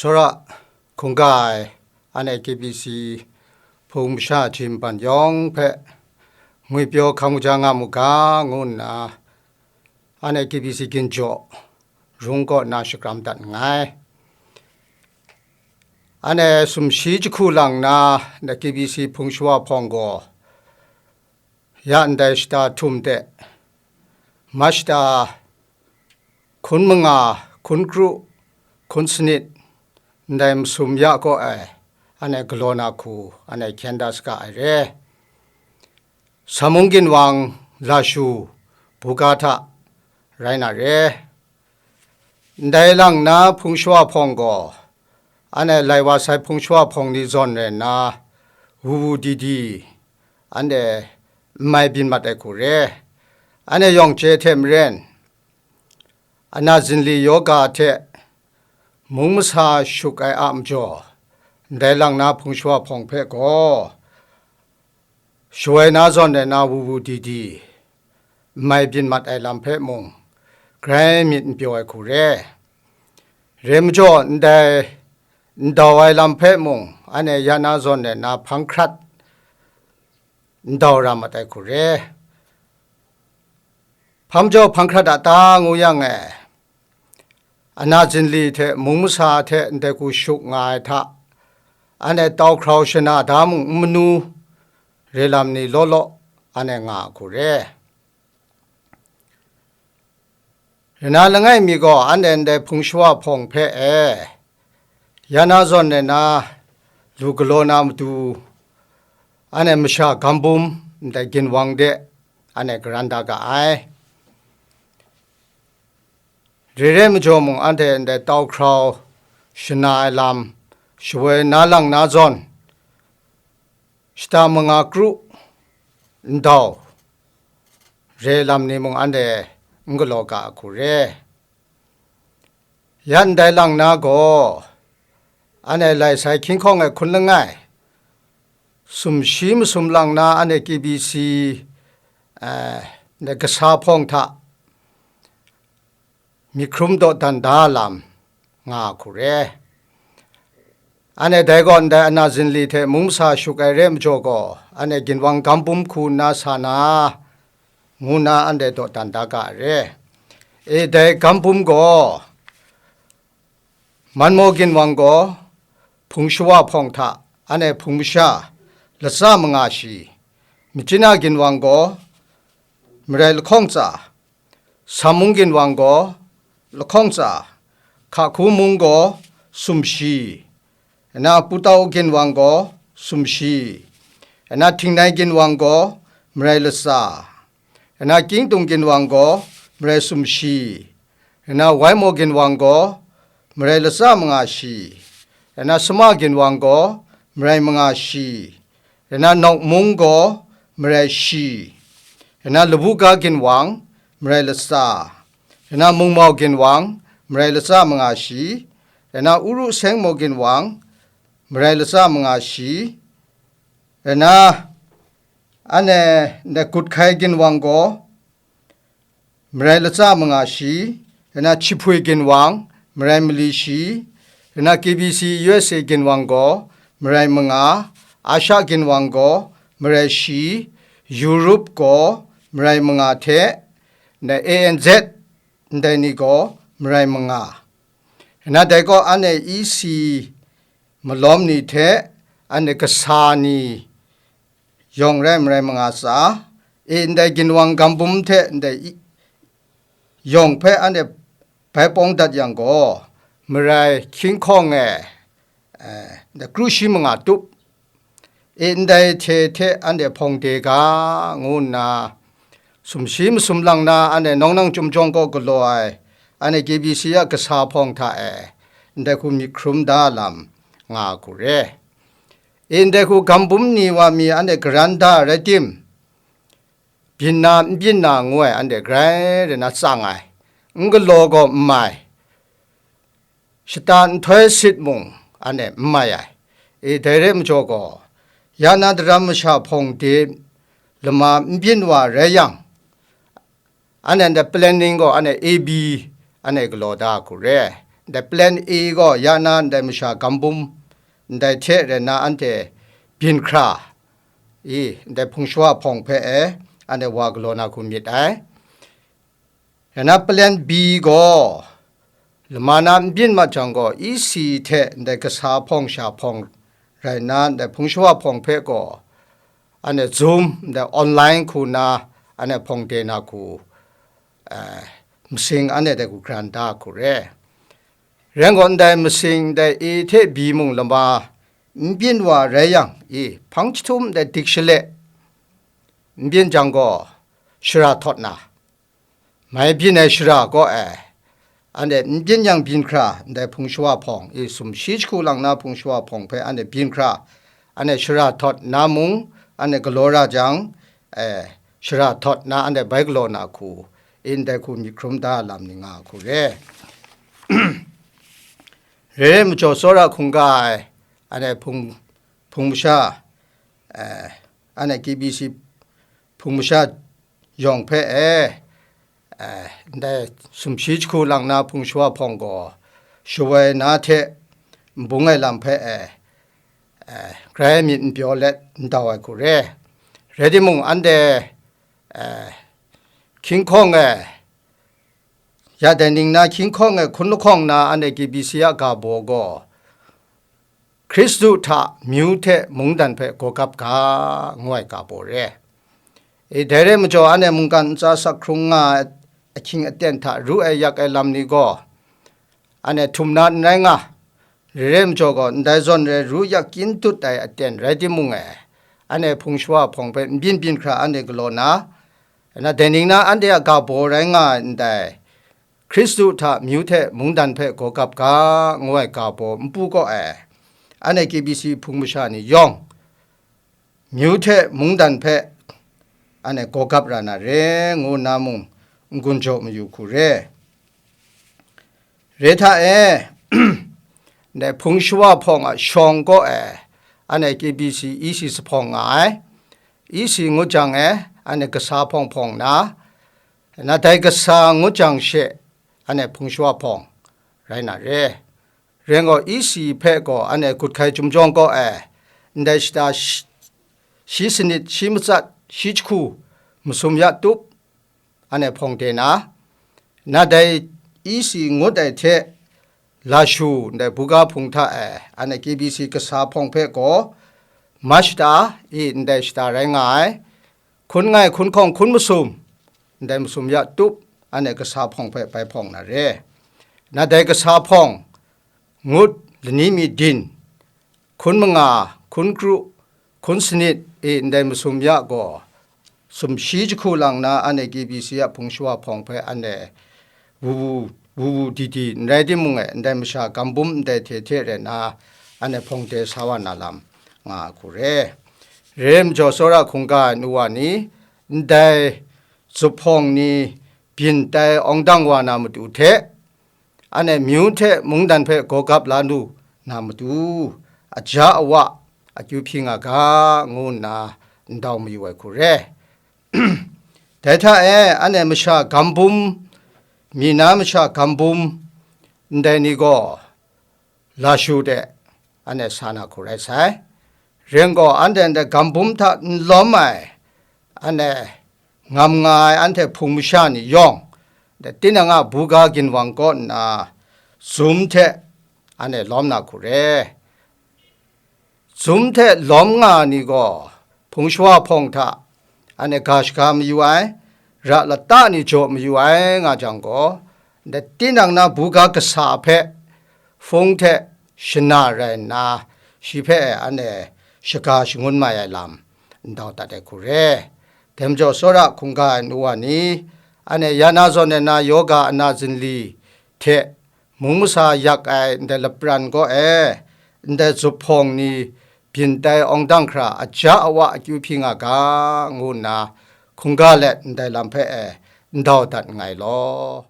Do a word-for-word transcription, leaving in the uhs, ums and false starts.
Tsawra hkungga ai, anhte K B C hpung masha jin ban yawng hpe ngwipyaw hkang uja nga mu ga, ngu nna, anhte K B C ginjaw rung kaw nna shakram dat nngai. Anhte sumshi jahku lang nna, K B C hpung shawa hpawng gaw, ya ndai shata htum de, ma shata hkun manga, hkun kru, hkun sanit, ndai masum ya kaw ai, anhte galaw na hku, anhte hkyen da saga ai re. Samung ginwang lashu buga hta rai na re. Ndai lang na hpung shawa hpawng gaw, anhte lai wa sai hpung shawa hpawng ni zawn rai nna, wu wu di di, anhte n mai byin mat ai hku re. Anhte yawng chye hte maren, ana zinli yoga hte mung masa shuk ai a majaw, ndai lang na hpung shawa hpawng hpe gaw, shawoi na zawn rai na wu wu di di, n mai byin mat ai lam hpe mung, grai myit n pyaw ai hku re. Re majaw, ndai ndau ai lam hpe mung, anhte ya na zawn rai na hpang hkrat ndau ra mat ai hku re. Hpa majaw hpang hkrat a ta ngu yang e, ana zinli hte mung masa hte ndai hku shuk nga ai hta, anhte tau hkrau shana da mung n manu, re lam ni law law, anhte nga a hku re. Rai na langai mi gaw anhte ndai hpung shawa hpawng hpe e, ya na zawn rai na, lu galaw na matu, anhte masha gam bum ndai ginwang de, anhte garan da ga ai. Re re majaw mung, anhte ndai tau hkrau shana ai lam, shawoi na lang na zawn, shata manga kru ndau re lam ni mung anhte n galaw ga a hku re. Ya ndai lang na gaw, anhte lai sai hkying hkawng e hkun langai, sumshi masum lang na anhte K B C, eh, ndai kasa hpawng hta myit hkrum dawdan da lam nga a hku re. Anhte dai gaw ndai ana zinli hte mung masa shuk ai re majaw gaw, anhte ginwang gam bum hku nna sa na, ngu nna anhte dawdan da ga ai re. E, dai gam bum gaw, Manmaw ginwang gaw hpung shawa hpawng hta anhte hpung masha latsa manga shi, Machyin a ginwang gaw marai lahkawng tsa, Sammung ginwang gaw lahkawng tsa, Hkahku mung gaw sumshi, na Putau ginwang gaw sumshi, na Htingnai ginwang gaw marai latsa, na Kyingtung ginwang gaw marai sumshi, na Waimo ginwang gaw marai latsa manga shi, na Sama ginwang gaw marai manga shi, na Nawk mung gaw marai shi, na Labuga ginwang marai latsa, na Mungmau ginwang marai latsa manga shi, na Uru Sengmaw ginwang marai latsa manga shi, na anhte Gut Hkai ginwang gaw marai latsa manga shi, na Chihpui ginwang marai mali shi, na K B C U S A ginwang gaw marai manga, Asha ginwang gaw marai shi, Europe gaw marai manga hte, na A N Z ndai ni gaw marai manga. Na dai gaw anhte E C malawm ni hte anhte kasa ni yawng rai marai manga tsa, e ndai ginwang gam bum hte ndai i-, yawng hpe anhte bai pawng dat yang gaw, marai hkying hkawng e, eh, ndai kru shi manga tup, e ndai hte hte anhte hpawng de ga, ngu nna, sumshi masum lang na anhte nawng nang chyum jawng kaw galaw ai, anhte K B C a kasa hpawng hta e, ndai hku myit hkrum da lam nga hku re. E ndai hku gam bum ni wa mi anhte garan da rai tim, byin na n byin na ngu ai anhte grai rai na tsang ai, n galaw gaw n mai, shata nhtoi sit mung anhte n mai ai. E, dai re majaw gaw, ya na daram masha hpawng de lama n byin wa rai yang, anhte ndai planning gaw anhte A B anhte galaw da hku re. Ndai plan A gaw ya na ndai masha gam bum ndai hte rai nna anhte byin hkra i, ndai hpung shawa hpawng hpe e, anhte wa galaw na hku myit ai. Rai nna plan B gaw, lama na n byin mat jang gaw, E C hte ndai kasa hpawng sha hpawng rai nna, ndai hpung shawa hpawng hpe gaw, anhte Zoom, ndai online hku na, anhte hpawng de na hku, eh, masing anhte dai hku gran da hku re. Rai gaw, ndai masing, ndai A hte B mung lama n byin wa rai yang i, hpang jahtum ndai dik shale n byin jang gaw, shara htawt na, mai byin ai shara kaw e, anhte n byin yang byin hkra, ndai hpung shawa hpawng i, sumshi jahku lang na hpung shawa hpawng hpe anhte byin hkra, anhte shara htawt na mung, anhte galaw ra jang, e, shara htawt na anhte bai galaw na hku, i, ndai hku myit hkrum da lam ni nga hku re. Rere majaw tsawra hkungga ai, anhte hpung, hpung masha, e, anhte K B C hpung masha yawng hpe e, e, ndai sumshi jahku lang na hpung shawa hpawng gaw, shawoi na hte n bung ai lam hpe e, e, grai myit n pyaw let n dau ai hku re. Rai timung, anhte, e, hkying hkawng e, ya dai ning na hkying hkawng e hkun lahkawng na anhte K B C a ga baw gaw, Hkristu hta myu hte mungdan hpe gawgap ga, ngu ai ga baw re. E, dai re majaw, anhte mungkan ntsa sak hkrung nga ai ahkying aten hta ru ai yak ai lam ni gaw, anhte htum na n rai nga, rere majaw gaw, ndai zawn re ru yak kyin dut ai aten rai timung e, anhte hpung shawa hpawng hpe n byin byin hkra anhte galaw na, na dai ning na anhte a ga baw rai nga ai ndai, Hkristu hta myu hte mungdan hpe gawgap ga, ngu ai ga baw npu kaw e, anhte K B C hpung masha ni yawng, myu hte mungdan hpe anhte gawgap ra na re, ngu nna mung n-gun jaw mayu hku re. Re hta e, ndai hpung shawa hpawng a shawng kaw e, anhte K B C E C sa hpawng nga ai. E C ngut jang e, anhte kasa hpawng hpawng na, na dai kasa ngut jang she, anhte hpung shawa hpawng rai na re. Rai gaw, E C hpe gaw anhte gut hkai chyum jawng kaw e, ndai shata shi, shi sanit, shi matsat, shi jahku, masum ya tup, anhte hpawng de na, na dai E C ngut ai hte, Lashu ndai buga hpung hta e, anhte K B C kasa hpawng hpe gaw, ma shata i ndai shata rai nga ai, hkun ngai, hkun hkawng, hkun masum, ndai masum ya tup, anhte kasa hpawng hpe bai hpawng na re. Na dai kasa hpawng, ngut, lani mi din, hkun manga, hkun kru, hkun sanit i ndai masum ya gaw, sumshi jahku lang na anhte K B C a hpung shawa hpawng hpe anhte wu wu, wu wu di di n rai timung e, ndai masha gam bum ndai hte hte rai nna, anhte hpawng de sa wa na lam nga a hku re. Re majaw, tsawra hkungga ai nu wa ni, ndai zuphpawng ni byin tai awng dang wa na matu hte, anhte myu hte mungdan hpe gawgap la lu na matu, aja awa akyu hpyi nga ga, ngu nna n dau mayu ai hku re. Dai hta e, anhte masha gam bum, mi na masha gam bum, ndai ni gaw, Lashu de anhte sa na hku rai sai. Ring gaw, anhte ndai gam bum hta n lawm ai, anhte ngam nga ai anhte hpung masha ni yawng, ndai tinang a buga ginwang kaw nna, Zoom hte anhte lawm na hku re. Zoom hte lawm nga ai ni gaw, hpung shawa hpawng hta anhte ga shaga mayu ai, ra lata ni jaw mayu ai nga jang gaw, ndai tinang na buga kasa hpe hpung hte shana rai nna, shi hpe anhte shaga shangun mai ai lam n dau dat ai hku re. Dai majaw, tsawra hkungga ai nu wa ni, anhte ya na zawn ai na yoga ana zinli hte mung masa yak ai ndai lapran kaw e, ndai zuphpawng ni byin tai awng dang hkra aja awa akyu hpyi nga ga, ngu nna hkungga let ndai lam hpe e n dau dat nngai law.